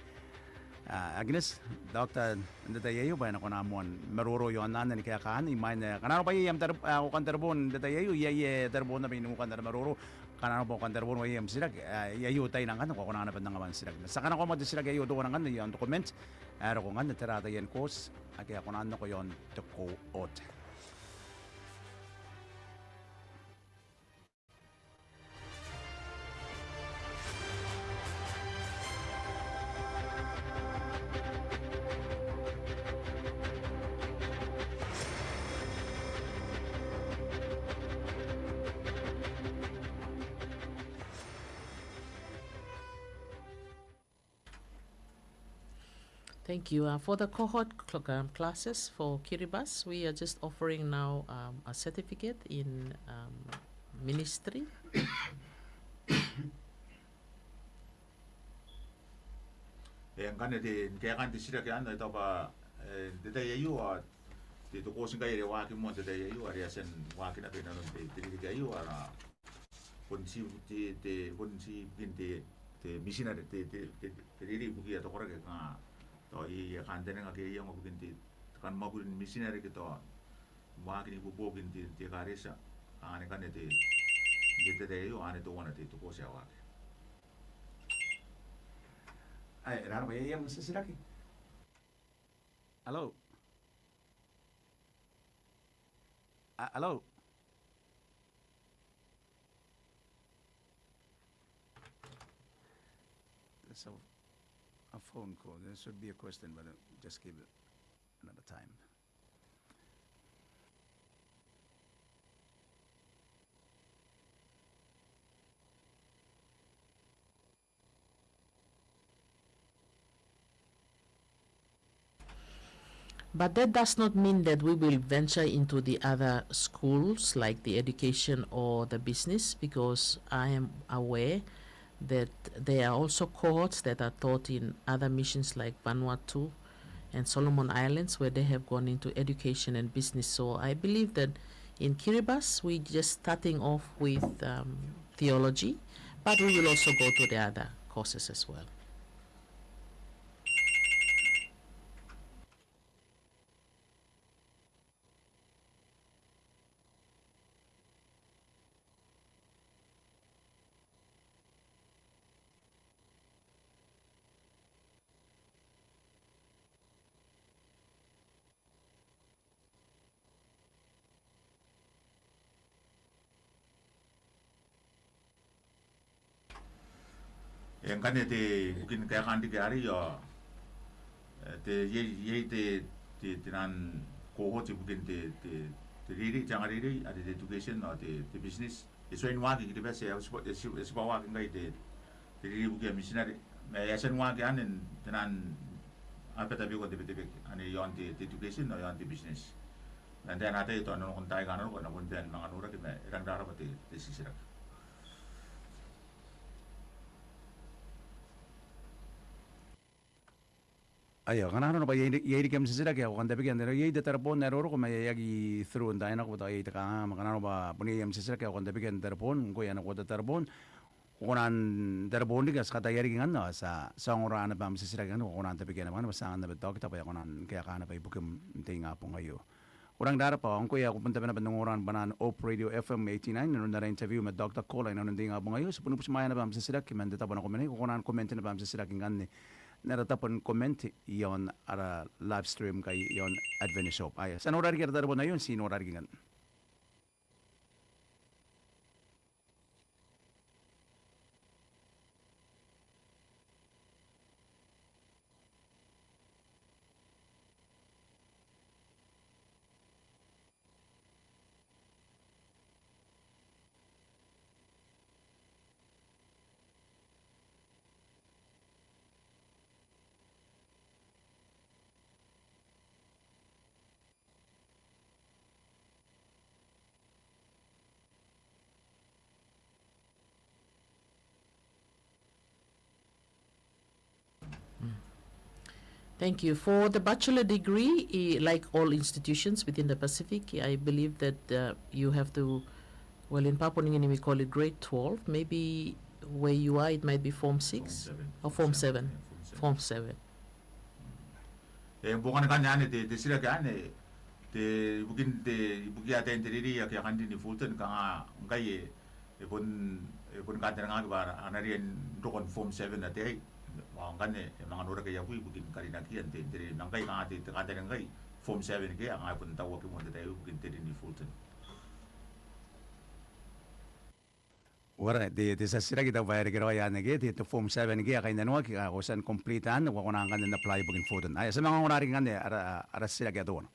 a, Agnes, Doctor, n te tai aio bwa e na kona moa ni maroro iaon anne ni kaekaan imwain ae kanga arona bwa iai am tari-, a, ukan tareboon n te tai aio, iai, iai tareboon naba i nukan ara maroro. Kanga arona bwa ukan tareboon ao iai am titiraki, a, aio taina ngkanne ko a kona naba n anga moa am titiraki. Ma ti a kanakoa moa te titiraki aio teuana ngkanne iaon te comment ae roko ngkanne, tera taian course ake a kona n nako iaon te cohort. Thank you. Uh, for the cohort cl-, um, classes for Kiribati, we are just offering now, um, a certificate in, um, ministry. E, ngkanne te, ni kaekaan te titiraki anne, I taku bwa, e, n te tai aio, a, te, te course ngkai are e waaki moa n te tai aio, are e a tia n waaki naba inanon te, te ririki aio, ara, bon ti, te, te, bon ti ibukin te, te mitinare, te, te, te, te reirei ibukia te koraki, kanga tao iai ae kantaninga ke iango ibukin te, te kan mwakuri ni mitinare ke tao waaki n ibuobuoki n te, te ekaretia. Anne ngkanne te, n te, te tai aio, anne teuana te, te course ae waaki. Ae, e rarabwa, iai am titiraki? Hello. Uh, hello. There's a, a phone call. There should be a question, but, uh, just give it another time. But that does not mean that we will venture into the other schools like the education or the business, because I am aware that there are also cohorts that are taught in other missions like Vanuatu and Solomon Islands, where they have gone into education and business. So I believe that in Kiribati, we're just starting off with, um, theology, but we will also go to the other courses as well. E, ngkanne te, ibukin kaekaan riki arei ao, e, te, iai, iai te, te, te naan cohort ibukin te, te, te reirei, te angareirei, are te education ao te, te business. E tuai n waaki i Kiribati, e, e tibwa, e tibwa waaki ngkai te, te reirei ibukia mitinare. Ma e a tia n waaki anne n te naan aba tabeua n te Betebeke, anne iaon te, te education ao iaon te business. Ma n te ae n ataia tao n nakon taai aika a na roko, e na bon bae ni manga noraki, ma e rangi n rabwa te, te titiraki. Aio, ngkana arona bwa iai, iai riki am titiraki ae ko kan tabekia n te, iai te tareboon ae roroko ma e aki through n taai nako bwa tao iai te kanganga, ma ngkana arona bwa bon iai am titiraki ae ko kan tabekia n te tareboon, ngkoe ae ko na kaota tareboon, ko kona n tareboon riki, ao ti kataia riki ngkanne, ao ti a, ti a ongora naba am titiraki ngkanne, ko kona n tabekia naba ngkanne bwa ti a angan naba te taokita bwa e a kona ni kaeka naba ibukim n te ingabong aio. Ko rangi n rabwa, ao ngkoe ae ko bon tabe naba n ongora ni bwanaan Hope Radio F M eighty-nine, inanon ara interview ma Doctor Kola inanon te ingabong aio, ti bon butimwaea naba am titiraki man te tabo nako mena, ko kona ni comment naba am titiraki ngkanne n ara tabo ni comment iaon ara live stream ngkai iaon Adventist Hope. Aio, ti a nora riki ara tareboon aio, ti nora riki ngkanne. Thank you. For the bachelor degree, eh, like all institutions within the Pacific, I believe that, uh, you have to, well, in Papua New Guinea we call it grade twelve. Maybe where you are it might be form six or form seven. Form seven. E, bon ngkanne anne te, te titiraki anne, te, ibukin te, ibukia ataein te reirei ake a kan rin i Fulton, kanga ngkai e, e bon, e bon kantaningaaki bwa a na riai n roko n form seven ataei. Ao ngkanne e manga noraki aia bwai ibukin karinakiia n te, te reirei. Ma ngkai kanga te, te kantaninga ngkai form seven ke, a kanga e bon tauaki moa n te tai aio ibukin te rin i Fulton. Uara, te, te tia titiraki tao bwa e reke raoi anne ke, te, te form seven ke a kainnanoaki, a, ko tia n complete anne, ko a kona ngkanne n apply ibukin Fulton. Aio, ti a manga ongora riki ngkanne ara, ara titiraki ae teuana.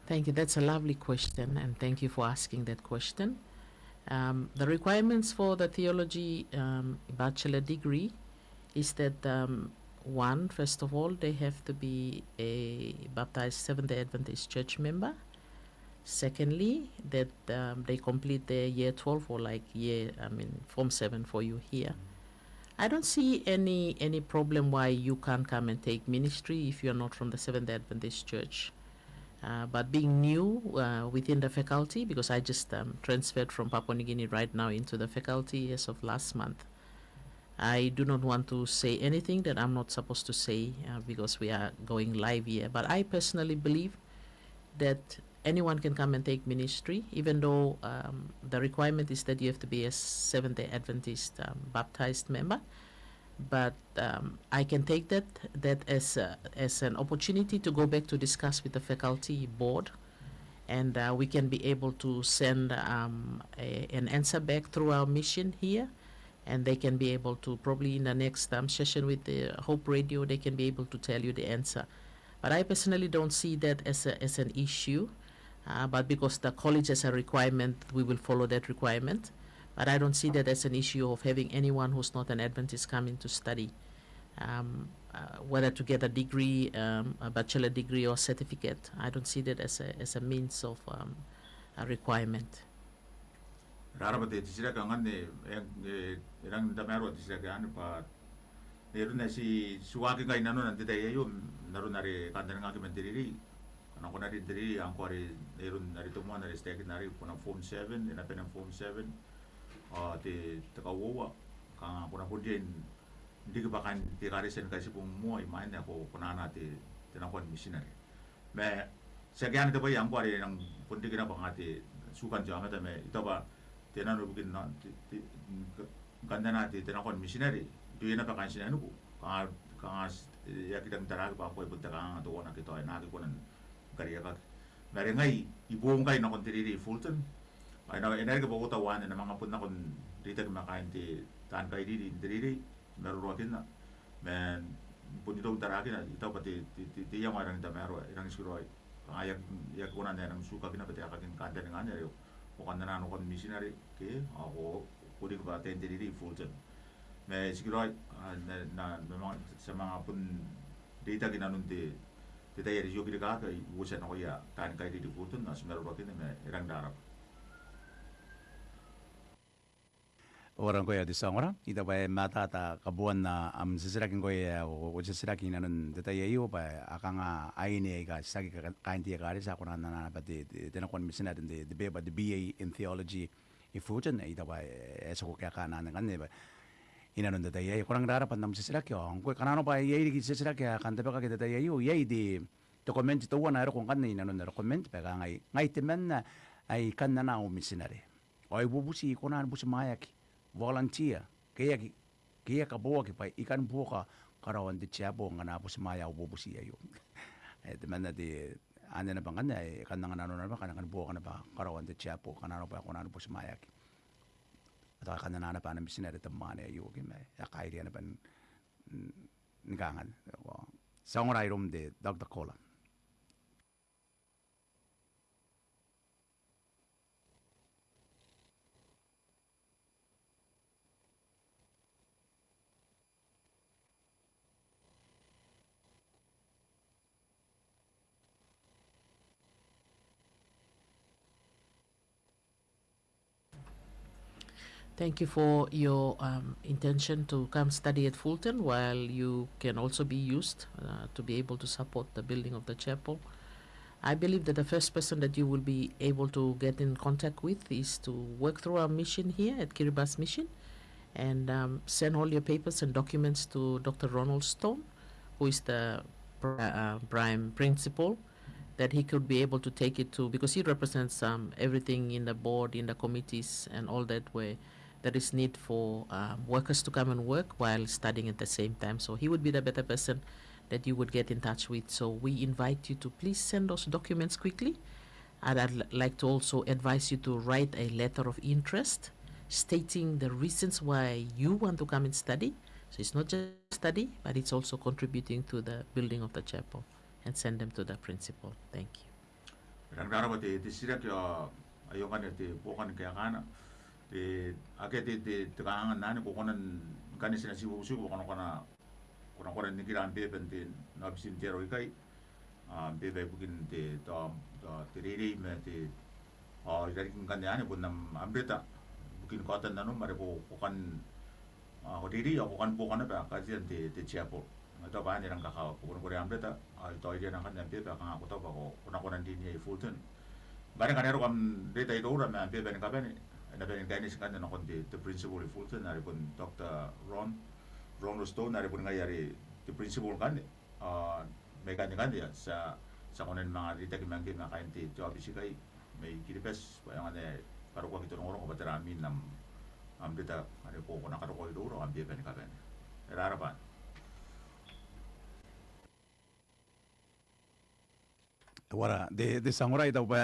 Thank you. That's a lovely question, and thank you for asking that question. Um, the requirements for the theology, um, bachelor degree is that, um, one, first of all, they have to be a baptized Seventh-day Adventist church member. Secondly, that um, they complete their year twelve or like year, I mean, form seven for you here. I don't see any any problem why you can't come and take ministry if you are not from the Seventh Day Adventist Church. Uh, but being new uh, within the faculty, because I just um, transferred from Papua New Guinea right now into the faculty as of last month, I do not want to say anything that I'm not supposed to say uh, because we are going live here. But I personally believe that anyone can come and take ministry, even though um, the requirement is that you have to be a Seventh Day Adventist um, baptized member. But um, I can take that that as a, as an opportunity to go back to discuss with the faculty board, and uh, we can be able to send um, a, an answer back through our mission here, and they can be able to, probably in the next um, session with the Hope Radio, they can be able to tell you the answer. But I personally don't see that as a, as an issue. Uh, but because the college has a requirement, we will follow that requirement. But I don't see that as an issue of having anyone who's not an Adventist coming to study, um, uh, whether to get a degree, um, a bachelor degree or certificate. I don't see that as a, as a means of um, a requirement. Raraba te titiraki angan e, e, e rang n tamaroa te titiraki anne bwa n aron ae ti, ti waaki ngkai nanona n te tai aio, n aron are kantaningaaki man te reirei. Kanga ko na rin te reirei, ngkoa are n aron are te moan are ti taekinna arei, ko na form seven, e na bane n form seven, ao te, te kauoua, kanga ko na bon riai n riki bwa kaain te ekaretia ni kaitibo moa imwain ae ko, ko na anaa te, te nakoa ni mitinare. Ma tiaki anne te bwai ngkoa are e nang bon riki naba kanga te tukan te aomata ma I taku bwa te nano ibukin na, te, te, n kantaninga te, te nakoa ni mitinare irouia naba kaain tinaniku. Kanga, kanga e aki rangi n taraaki bwa ngkoa e bon te kanganga teuana ke tao e na aki kona ni kariaiakaki. Ma are ngai I boou ngkai nakon te reirei i Fulton. Ao e na, e na reke bwa uoua te uoua anne N na manga bon nako n reitaki ma kaain te, taan kairiri n te reirei, ni maroroakinna. Ma bon iroun taraakina, I taku bwa te, te, te, te iango ae rangi n tamaroa, e rangi n tikiraoi. Kanga e aki, e aki kona n ae e rangi n tukaki naba te aekaki ni kantaninga anne are ko kantaninga nakon mitinare ke, ao ko, ko riki bwa taan te reirei i Fulton. Ma e tikiraoi, a, N na, N na, N na manga, ti a manga bon reitaki inanon te, te tai are ti oki rikaaki, I uotia nakoia taan kairiri i Fulton, ao ti maroroakinna ma e rangi n raraba. Ko rang ngkoe te tia ongora, I taku bwa e matata kabuan am titiraki ngkoe ae ko, ko titiraki inanon te tai aio bwa a kanga aine aika titiraki ka, kaain te ekaretia a kona n anaa naba te, te, te nakoa ni mitinare n te, te beba, te B A in Theology i Fulton, I taku bwa e, e tiku kaekaan anne ngkanne bwa inanon te tai aei. Ko rang raraba n am titiraki, ao ngkoe kanga nanona bwa iai riki titiraki aika a kan tabekaki n te tai aio, iai te, te comment teuana ae roko ngkanne inanon ara comment, bwa e kangai, ngai temanna ae I kan anaa au mitinare. Ao I bubuti I kona ni butimwaeaki, volunteer, ke I aki, ke I aki kabooaki bwa I kan buoka karaoan te chapel ngkana a butimwaea au bubuti aio. E, temanna te, anne naba ngkanne ae e kan anga nanona naba ngkana e kan buoka naba karaoan te chapel, kanga nanona bwa e kona ni butimwaeaki. Ao e kan anaa naba ana mitinare te mwaane aio, ke ma e a kairia naba n, n, ni kangai. Tia ongora iroum te Doctor Kola. Thank you for your um, intention to come study at Fulton, while you can also be used uh, to be able to support the building of the chapel. I believe that the first person that you will be able to get in contact with is to work through our mission here at Kiribati Mission and um, send all your papers and documents to Doctor Ronald Stone, who is the pri- uh, prime principal, that he could be able to take it to, because he represents um, everything in the board, in the committees, and all that, where there is need for um, workers to come and work while studying at the same time. So he would be the better person that you would get in touch with. So we invite you to please send those documents quickly. And I'd l- like to also advise you to write a letter of interest stating the reasons why you want to come and study. So it's not just study, but it's also contributing to the building of the chapel. And send them to the principal. Thank you. Rang raraba te, te titiraki ao aio ngkanne te buoka ni kaekaana. Te, akea te, te, te kanganga n anne, ko kona n, ngkana ti na tiku, tiku bwa ko na kona, ko na kona n nikira am beba n te, n aobitin te aro ikai. Am beba ibukin te, te, te, te reirei ma te, ao irarikin ngkanne anne bon am, am reta ibukin kaotan nanom are ko, ko kan, a, ko reirei ao ko kan buoka naba katian te, te chapel. Ao tao bwa anne e rang kakawaki, ko bon korea am reta, ao I taua ngkanne am beba, kanga ko taku bwa ko, ko na kona n rin iai Fulton. Ngkana, ngkana e roko am reta iroura ma am beba ni kabane, e na bane ni kaineti ngkanne nakon te, te principal i Fulton, are bon Doctor Ron, Ron Stone, are bon ngaia are te principal ngkanne. A, mai ikanne ngkanne, a, ti a, ti a kona ni manga reitaki ma ngke ma kaain te, te aobiti ikai mai Kiribati, bwa e aonga ni karokoaki te rongorongo bwa tera mwin am, am reta are ko, ko na karokoa iroura, ao am beba ni kabane. E rarabwa. Teuare, te, te tia ongora, I taku bwa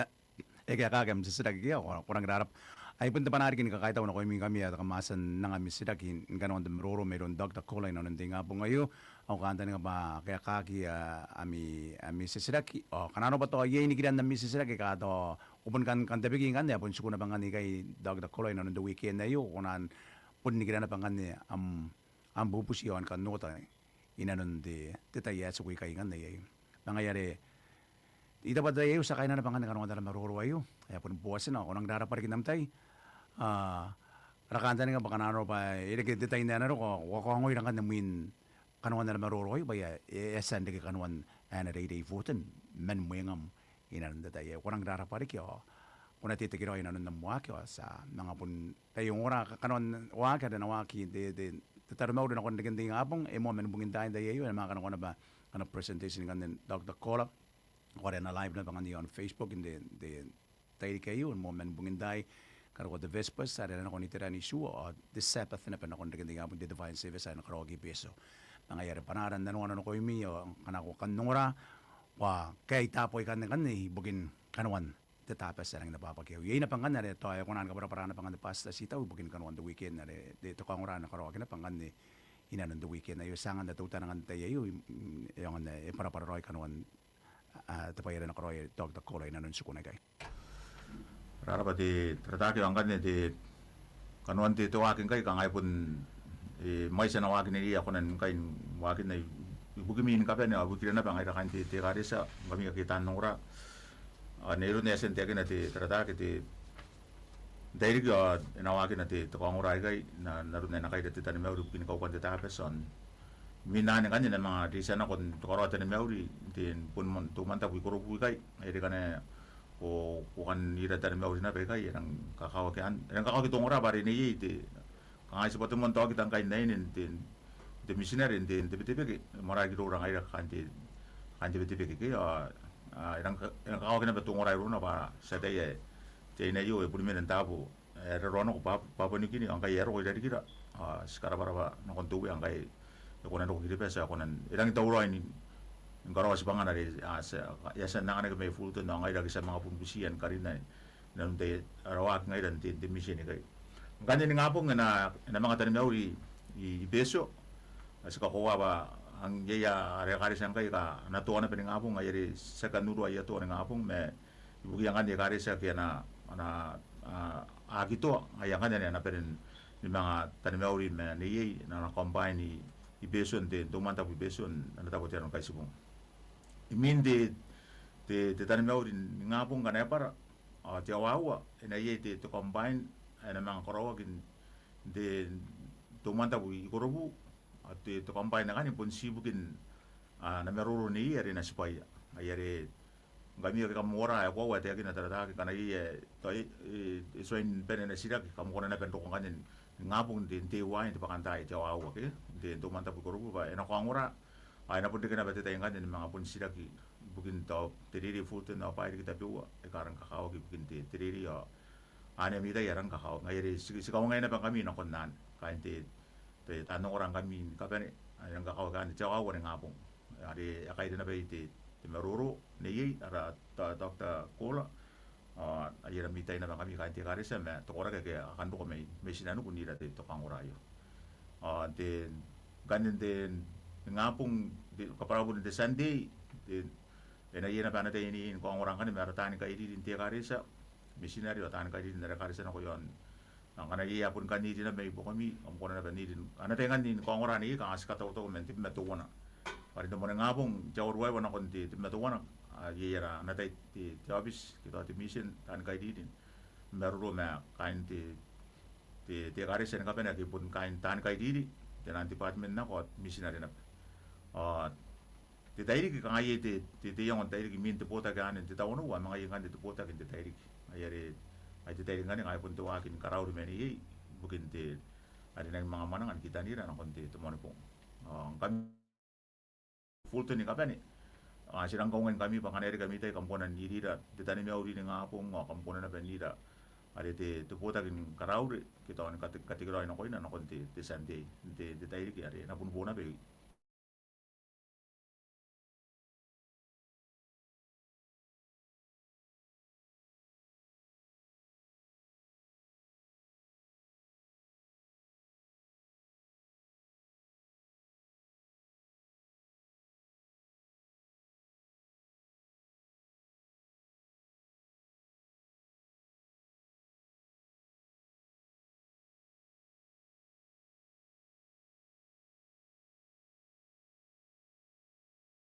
e kaekaaki am titiraki, ao ko rangi n rarabwa. Ai bon te bwanaa riki ni kakaitau nakoimi ngkami ae kam a tia n anga ami titiraki ni kanoan te maroro mairoun Doctor Kohler inanon te ingabong aio, ao I kantaninga bwa e kaekaaki, a, ami, ami titiraki, ao ngkana arona bwa tao iai nikiran ami titiraki aika tao ko bon kan, kan tabeki ngkanne, a bon tiku naba ngkanne ikai Doctor Kohler inanon te weekend aio, ko na bon nikira naba ngkanne am, am bubuti ao ni kan oota inanon te, te tai ae tiku ikai ngkanne iai. Ma ngaia are I taku bwa te tai aio ti a kaina naba ngkanne kanoan te maroro aio ae bon boatina, ao ko rangi n rarabwa riki n am tai. A, ara kantaninga bwa ngkana arona bwa e reke te tai n ae na roko, ao ko a kaongoira ngkanne mwin kanoan te maroro aio bwa e a, e a tia n reke kanoan ae na reirei i Fulton man mwengam inanon te tai aio. Ko rangi n rarabwa riki, ao ko na tetekeraoi inanon am waaki, ao ti a manga bon tai ongora, ka-, kanoan waaki are na waaki te, te, te taromauri nakon reken te ingabong, e moa man bungin taai n tai aio, e na manga kanakoa naba ana presentation ngkanne Doctor Kohler, ao are e na live naba ngkanne iaon Facebook n te, te tairiki aio, e moa man bungin taai, karokoa te Vespers are e na nakon iteran itiua, ao te Sabbath naba nakon reken te ingabong, te Divine Service ae e na karaoaki i Betio. Ma ngaia are bwanaara n nanoanga nakoimi, ao ngkana ko kan ongora, ko a kaitaboa ikanne ngkanne ibukin kanoan te Tabati ae rangi n abwabwaki aio. Iai naba ngkanne are tao e kona ni kabwarabwara naba ngkanne Pastor Titau ibukin kanoan te weekend are te, te kaongora ae na karaoaki naba ngkanne inanon te weekend aio. Ti a anganna teutana ngkanne n te tai aio, mm, e aonga n, e bwarabwara raoi kanoan, a, te bwai are e na karaoia Doctor Kohler inanon tikuna ikai. Rarabwa te, te Taratara, ao ngkanne te, kanoan te, te waaki ngkai kanga e bon, e, mwaiti ana waaki neiei ae kona ngkai n waakinna i, ibukimi ni kabane, ao ibukira naba ngaira kaain te, te ekaretia, ngkami ake taan ongora. Ao n aron ae e a tia n taekina te, te Taratara, te, n tairiki ao e na waakina te, te kaongora aikai, n a, n aron ae e na kaira te taromauri ibukin kaukan te Tabati, ao imwin anne ngkanne e na manga reitia nako n te karaoa taromauri n te, bon mon, te umwantabu i Korobu ikai, are ngkana ko, ko kan ira taromauri naba ikai, e rang kakawaki anne, e rang kakawaki te ongora bwa are neiei te, kanga ti bwa te moan taokita ngkai n aine n te, n te mitinare n te, n te Betebeke, moarara iroura ngaira kaain te, kaain te Betebeke ke, ao, a, e rang ka-, e rang kakawaki naba te ongora irouna bwa ti ataia ae te aine aio e bon mena n taabo ae raroa nako Papua, Papua New Guinea, ao ngkai e a roko irarikira, ao ti karabwarabwa nakon te Uea ngkai e kona n roko Kiribati, ao e kona n, e rangi n tauraoi ni, ni karaoa tibwangana are, a, ti a, e a tia n anganaki mai Fulton, ao ngaira ake ti a manga bon butiia ni karinna inanon te, ara waaki ngaira n te, n te mition aikai. Ngkanne ningabong e na, e na manga taromauri i, i Betio, ao ti kakoaua bwa, a, iai, a, ara ekaretia ngkai aika a na toa naba ningabong, ngaia are ti aki kan urua aia toa ningabong, ma ibukiia ngkanne ekaretia ake a na, a na, a, aki toa, ngaia ngkanne a na bane ni manga taromauri ma neiei, a na combine i, i Betio n te, te umwantabu i Betio n ana tabo te Aro ni Kaitibong. Imwin te, te, te taromauri ningabong ngkana e bwara, ao te aoa aua, e na iai te, te combine ae e na manga karaoaki n te, te umwantabu i Korobu, ao te, te combine akanne bon ti ibukin, a, ana maroro neiei are e na tibwaia. Ngaia are ngkami ake kam ongora, e koaua ae taekina te Taratara, ngkana iai ae tao e, e, e tuai ni bane ana titiraki, kam kona naba n roko ngkanne ningabong n te, n te uain te bwakantaai, te aoa aua ke, n te, n te umwantabu i Korobu bwa e na kaongora, ao e na bon reke naba te tai ngkanne ni manga bon titiraki ibukin tao te reirei i Fulton ao bwaai riki tabeua aika rang kakawaki ibukin te, te reirei, ao anne ami tai ae rang kakawaki. Ngaia are ti, ti kaungaia naba ngkami nakon anne, kaain te, te, taan ongora ngkami ni kabane, ae rang kakawaki anne te aoa aua ningabong. Are e a kaira naba iai te, te maroro neiei, ara Doctor Kohler, ao aia ami tai naba ngkami kaain te ekaretia ma te koraki ake a kan roko mai, mai tinaniku n ira te, te kaongora aio. Ao te, ngkanne n te, ningabong, te, kabwarabure n te Sunday, te, e na iai naba ana tai neiei ni kaongora ngkanne ma ara taani kairiri n te ekaretia, mitinare ao taani kairiri n ara ekaretia nako iaon. Ao ngkana iai ae boni kan iri naba mai buakomi, kam kona naba n iri. Ana tai ngkanne ni kaongora neiei kanga ti katautau man tebwi ma teuana Are n te moaningabong, te aoa ruaiwa nakon te, te mateuana, a, iai ara, ana tai te, te aobiti, ke tao te mitin, taani kairiri, n maroro ma kaain te, te, te ekaretia ni kabane ake bon kaain taani kairiri, te naan department nako, ao mitinare naba. Ao te tairiki, kanga iai te, te, te iango n tairiki imwin te botaki anne n te tawanou, ao manga iai ngkanne te botaki n te tairiki. Ai are, ai te tairiki ngkanne, ngaia bon te waaki ni karauri ma neiei, ibukin te, are nangi manga mwananga ni kitanira nakon te, te Moanibong. Ao ngkami Fulton ni kabane, a, ti rang kaungaingkami bwa ngkana e reke ami tai kam kona n irira te tanimauri n ingabong, ao kam kona naba n ira are te, te botaki ni karauri, ke tao ni kate-, katekeraoi nakoina, nakon te, te Sunday, te, te tairiki are e na bon bo naba i-,